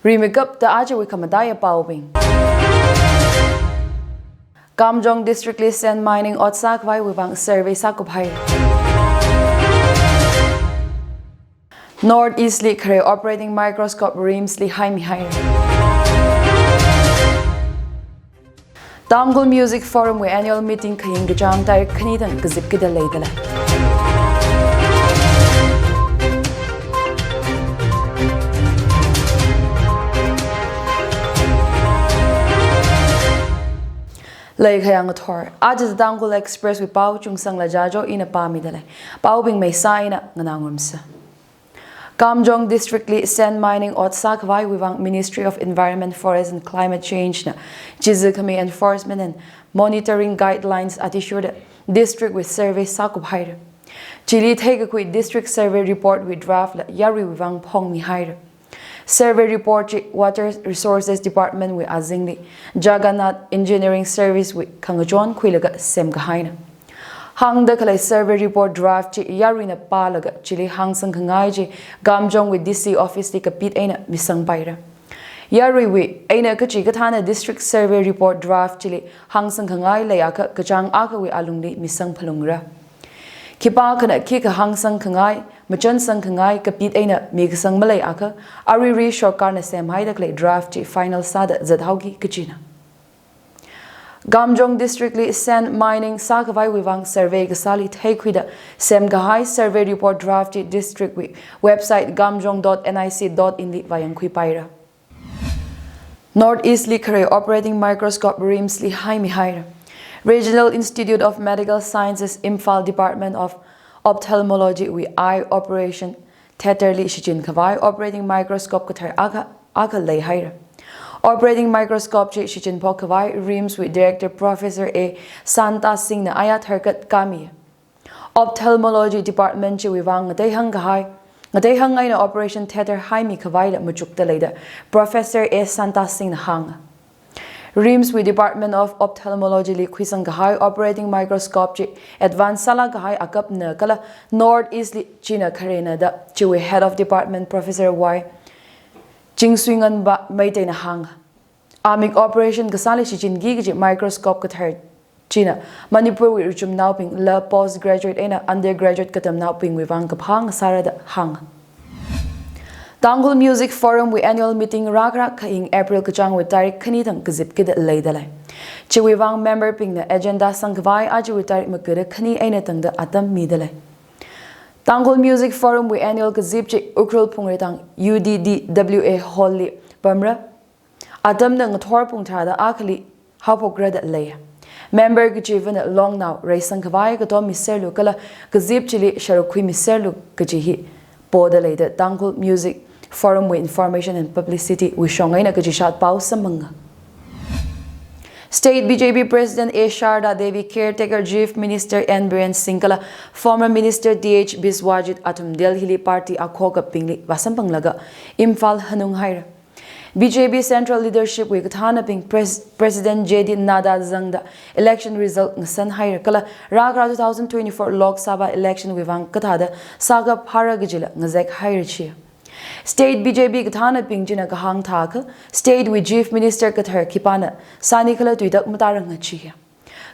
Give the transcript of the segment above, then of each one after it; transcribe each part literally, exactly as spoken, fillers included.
Rimeikapta ajawui khamataiya paobing. Kamjong District li sand mining ot sākhavaiwui vang survey sākup haira. North East li khare operating microscope RIMS li haimi haira. Tangkhul Music Forum wui annual meeting khaying kachāng tarik khani thang kazipkida leidalei. Leikhayang athor. Aja Tangkhul Express wui pao Chungsangla Jajo ina pāmidalei. Paobing meisā eina nganāngarumsa. Kamjong District li sand mining ot sākhavaiwui vang Ministry of Environment, Forest and Climate Change na chiza khami enforcement and monitoring guidelines athishurda district wui survey sākup haira. Chili theikakhui district survey report wui draft la yaruiwui vang phongmi haira. Survey report chi Water Resources Department wui azingli Jagannath Engineering Service wui khangachon khuilaga semkahaina. Hāngda khalei survey report draft chi yaruina pālaga chili hāngsang khangai chi Kamjong wui D C office li kapit eina misang paira. Yaruiwui eina kachikathāna district survey report draft chili hāngsang khangai leiakha kachāng akhawui alungli misang phalungra. Khipākhana khikha hāngsang khangai, machansang khangai kapit eina mikasang maleiakha, aruirui sorkarna semhaida khalei draft chi final sāda zathaoki kachina. Kamjong District li sand mining sākhavaiwui vang survey kasāli theikhuida semkahai survey report draft chi district wui website kamjong dot N I C dot in li vāyangkhui paira. North East li khare operating microscope RIMS li haimi haira. Regional Institute of Medical Sciences Imphal Department of Ophthalmology wui eye operation theatre li shichin khavai operating microscope kathar akha, akha leihaira. Operating microscope chi shichin phok khavai RIMS wui director Professor A Santa Singh na aya tharkat kami. Ophthalmology Department chiwui vang ngateihang kahai, ngateihang eina operation theatre haimi khavaila machukta leida Professor A Santa Singh na hānga. RIMS wui Department of Ophthalmology li khuisang kahai operating microscope chi advance sālāk kahai akapna kala North East li china kharena da chiwui Head of Department Professor Y Chingsuinganba Meitei na hānga. Amik operation kasāli shichinki kaji microscope kathar china Manipur wui ruchumnaobingla post graduate eina undergraduate katamnaobingwui vang kaphā ngasāra da hānga. Tangkhul Music Forum wui annual meeting rākharā khaying April kachāngwui tarik khani thang kazipkida leidalei. Chiwui vang member bingna agenda sangkhavai ajawui tarik makada khani eina tangda atam midalei. Tangkhul Music Forum wui annual kazip chi Ukhrul Phungreitang U D D W A Hall li pamra. Atamna ngathor pung tharāda akhali haophokra da lei. Member kachivana longnao reisang khavai katom miserlu kala kazip chili sharuk khui miserlu kaji hi poda leida Tangkhul Music Forum wui Information and Publicity wui shong eina kachishat pao samphanga. State B J P President A Sharda Devi, Caretaker Chief Minister N Biren Singh kala former Minister T H Biswajit athum Delhi li party akhokabingli vāsamphanglaga Imphal hanung haira. B J P Central Leadership wui kathānabing Pres-, President J P Nadda zangda election result ngasan haira kala rākharā two thousand twenty-four Lok Sabha election wui vang kathāda sākap phāra kajila ngazek haira chi. State B J P kathānabing china kahāng thākha, state wui Chief Minister kathar khipāna sāni khala tuitak mataranga chi.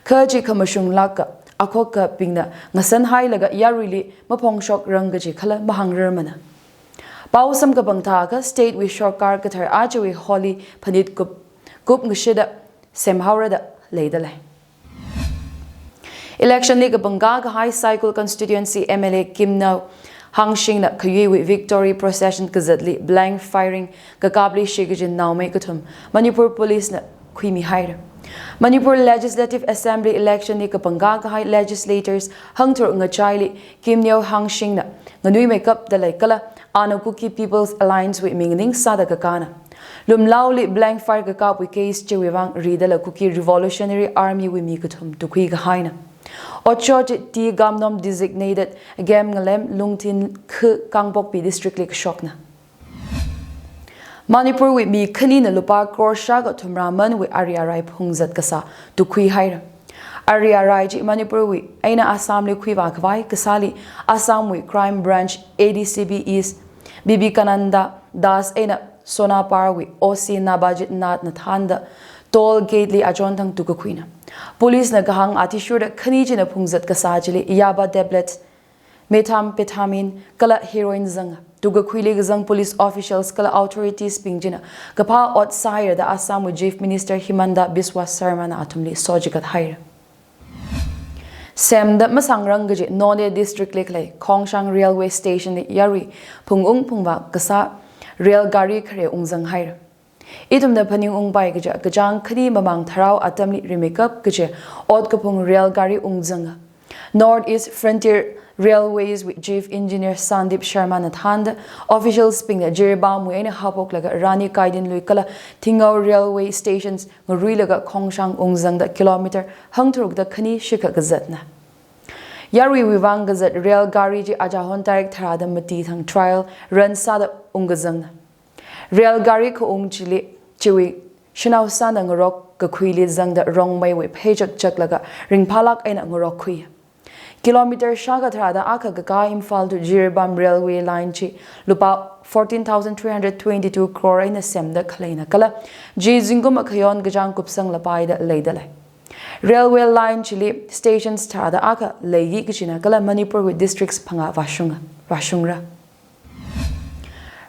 Kha chi khamashunglāka, akhokabingna ngasan hailaga yaruili maphongshokrang kaji khala mahāngrarmana. Pao samkaphang thākha state wui sorkar kathar ajawui Holi phanit kup, kup ngashida semhaora da leidalei. Election li kapangkā kahai Saikul Constituency M L A Kimnao Hangshingna khayuiwui victory procession kazatli blank firing kakapli shikachin naomei kathum Manipur Police na khuimi haira. Manipur Legislative Assembly election li kapangkā kahai legislators hangthur ngachaili Kimneo Hangshingna nganuimeikapda lei kala ana Kuki People's Alliance wui mingning sāda kakāna. Lumlaoli blank fire kakapwui case chiwui vang ridala Kuki Revolutionary Army wui mi kathum tukhui kahaina. Otshot chi T Gamnom Designated Game ngalem Lungthin khu Kangpokpi District li kashokna. Manipur wui mi khanina lupā crore shākha thumrā manwui ari arai phungzat kasā tukhui haira. Ari arai chi Manipur wui eina Assam li khuivā khavai kasāli Assam wui Crime Branch A D C P East Bibekananda Das eina Sonapur wui O C Nabajit Nath na thānda toll gate li achonthang tukkakhuina. Police na kahāng athishurda khani china phungzat kasā chili yaba tablet methamphetamine kala heroin zanga. Tukkakhuili kazang police officials kala authorities bing china kaphā ot sāhaira da Assam wui Chief Minister Himanta Biswa Sarma na athumli sochikat haira. Semda masāngrang kaji Noney District li khalei Khongshang Railway Station li yarui phungung phungvak kasā rail gari khare ungzang haira. Ithumna phaningungpai kaja kachāng khani mamāng tharao atamli rimeikap kaja ot kaphung rail gari ungzanga. North East Frontier Railways wui Chief Engineer Sandeep Sharma na thānda officials bingna Jiribam wui eina haophoklaga Rani Gaidinliu kala Thingou Railway Stations ngaruilaga Khongshang ungzangda kilometer hangtharukda khani shikha kazatna. Yaruiwui vang kazat rail gari chi achahon tarik tharāda mati thang trial run sāda ungkazangna. Rail gari khaung chili chiwui shanao sāna ngarok kakhuili zangda Rongmeiwui phei chakchaklaga ringphālāk eina ngarokkhui. Kilometer shākha tharāda akha kakā Imphal to Jiribam railway line chi lupā fourteen thousand three hundred twenty-two crore eina semda khaleina kala chi zingkum akhayon kachāng kupsang lapaida leidalei. Railway line chili stations tharāda akha leiki kachina kala Manipur wui districts phangā vāshunga, vāshungra.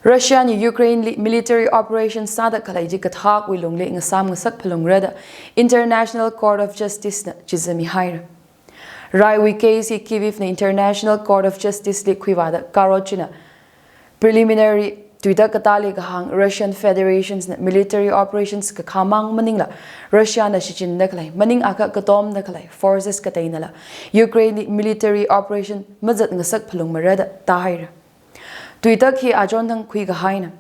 Russia na Ukraine li military operation sāda khalei chi kathakwui lungli ngasām ngasak phalungra da International Court of Justice na chizami haira. Raiwui case hi Kyiv na International Court of Justice li khuivāda karot china preliminary tuitak katāli kahāng Russian Federations na military operations kakhamang maningla Russia na shichinda khalei maning akha katomda khalei forces kateinala Ukraine li military operation mazat ngasak phalungmara da tāhaira. Tuitak hi achonthang khuikahaina.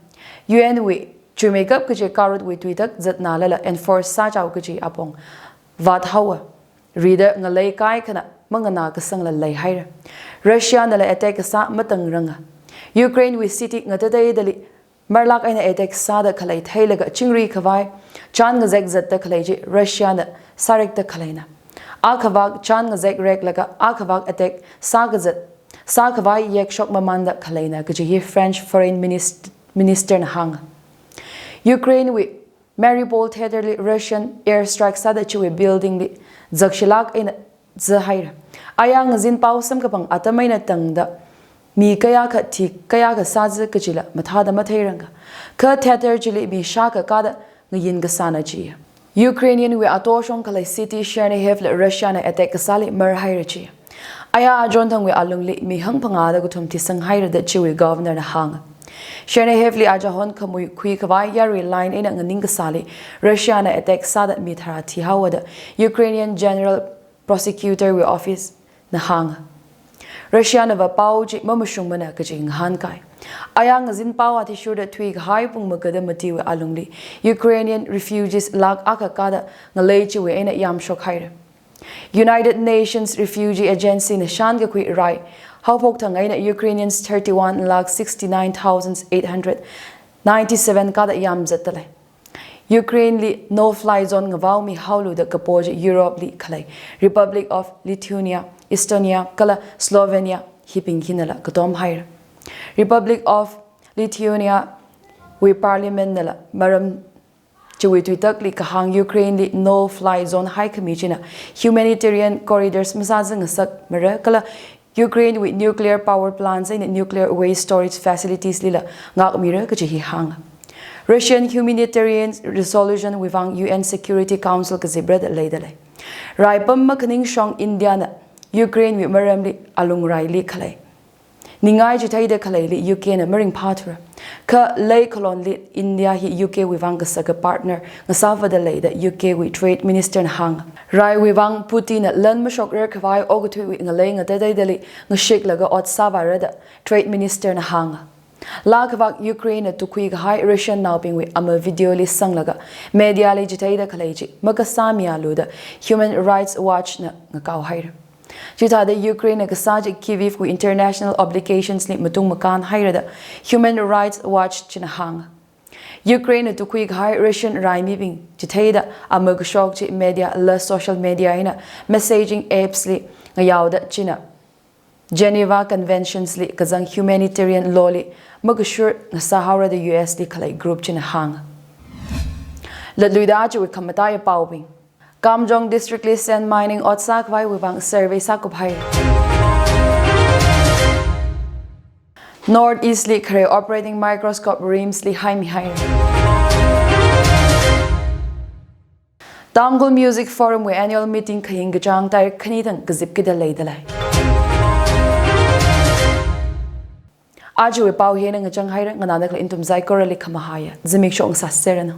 U N wui chuimeikap kaji karotwui tuitak zatnalala enforce sāchao kaji apong vāthaowa. Rida ngalei kaikhana manganā kasangla leihaira. Russia nala attack kasā matangranga. Ukraine wui city ngatateidali marlāk eina attack sāda khalei theilaga chingri khavai chān ngazek zatda khalei chi Russia na sārekda khaleina. Akhavak chān ngazek reklaga akhavak attack sākazat sākhavai yekshok mamānda khaleina kaji hi French Foreign Minist-, Minister na hānga. Ukraine wui Mariupol theater li Russian air strike sāda chiwui building li zakshilāk eina zahaira. Aya ngazin pao samkaphang atam eina tangda mi kayākha thi kayākha sāza kajila mathāda matheiranga. Kha theater chili mi shākha kāda ngayin kasāna chi. Ukrainian wui atoshong khalei city Chernihiv la Russia na attack kasāli marhaira chi. Aya achonthangwui alungli mi hangphangāda kathum thisang haira da chiwui governor na hānga. Chernihiv li achahon khamui khuikhavai yarui line eina nganing kasāli Russia na attack sāda mi tharā thihaowa da Ukrainian General Prosecutor wui office na hānga. Russia nava pao chi mamashungmana kaji ngahānkai. Aya ngazin pao athishurda thuikahai pung magada matiwui alungli Ukrainian refugees lakh akha kāda ngalei chiwui eina yamshok haira. United Nations Refugee Agency na shānkakhui rai haophok thang eina Ukrainians thirty-one lakh sixty-nine thousand eight hundred ninety-seven kāda yamzatdalei. Ukraine li no-fly zone ngavaomihaolu da kapo chi Europe li khalei Republic of Lithuania, Estonia kala Slovenia hibing hinala katom haira. Republic of Lithuania wui parliament nala maram chiwui tuitakli kahāng Ukraine li no-fly zone haikhami china humanitarian corridors masāzangngasakmara kala Ukraine wui nuclear power plants eina nuclear waste storage facilities lila ngākmira kaji hi hānga. Russian humanitarian resolution wui vang U N Security Council kazipra da leidalei. Raipam makhaningshong India na Ukraine wui maramli alungraili khalei ningai chitheida khaleili U K na maringphāthura. Kha leikhalonli India hi U K wui vang kasaka partner ngasāvāda lei da U K wui Trade Minister na hānga. Raiwui vang Putin na lan mashokrar khavai okathuiwui ngalei ngatateidali ngashiklaga ot sāvāra da Trade Minister na hānga. Laa khavak Ukraine na tukhui kahai Russian naobingwui ama video li sanglaga media li chitheida khalei chi makasāmialu da Human Rights Watch na ngakao haira. Chithāda Ukraine na kasā chi Kyiv wui international obligations li matung makān haira da Human Rights Watch china hānga. Ukraine na tukhui kahai Russian raimibing chitheida ama kashok chi media la social media eina messaging apps li ngayaoda china Geneva Conventions li kazang humanitarian law li makashur ngasāhaora da U S li khalei group china hānga. Latluida ajawui khamataiya paobing. Kamjong District li sand mining ot sākhavaiwui vang survey sākuphaira. North East li khare operating microscope RIMS li haimihaira. Tangkhul Music Forum wui annual meeting khaying kachāng tarik khani thang kazipkida leidalei. Ajawui pao hina ngachang haira, nganāda khalei nathum saikorali khamahāya zimiksho ngasāseranu.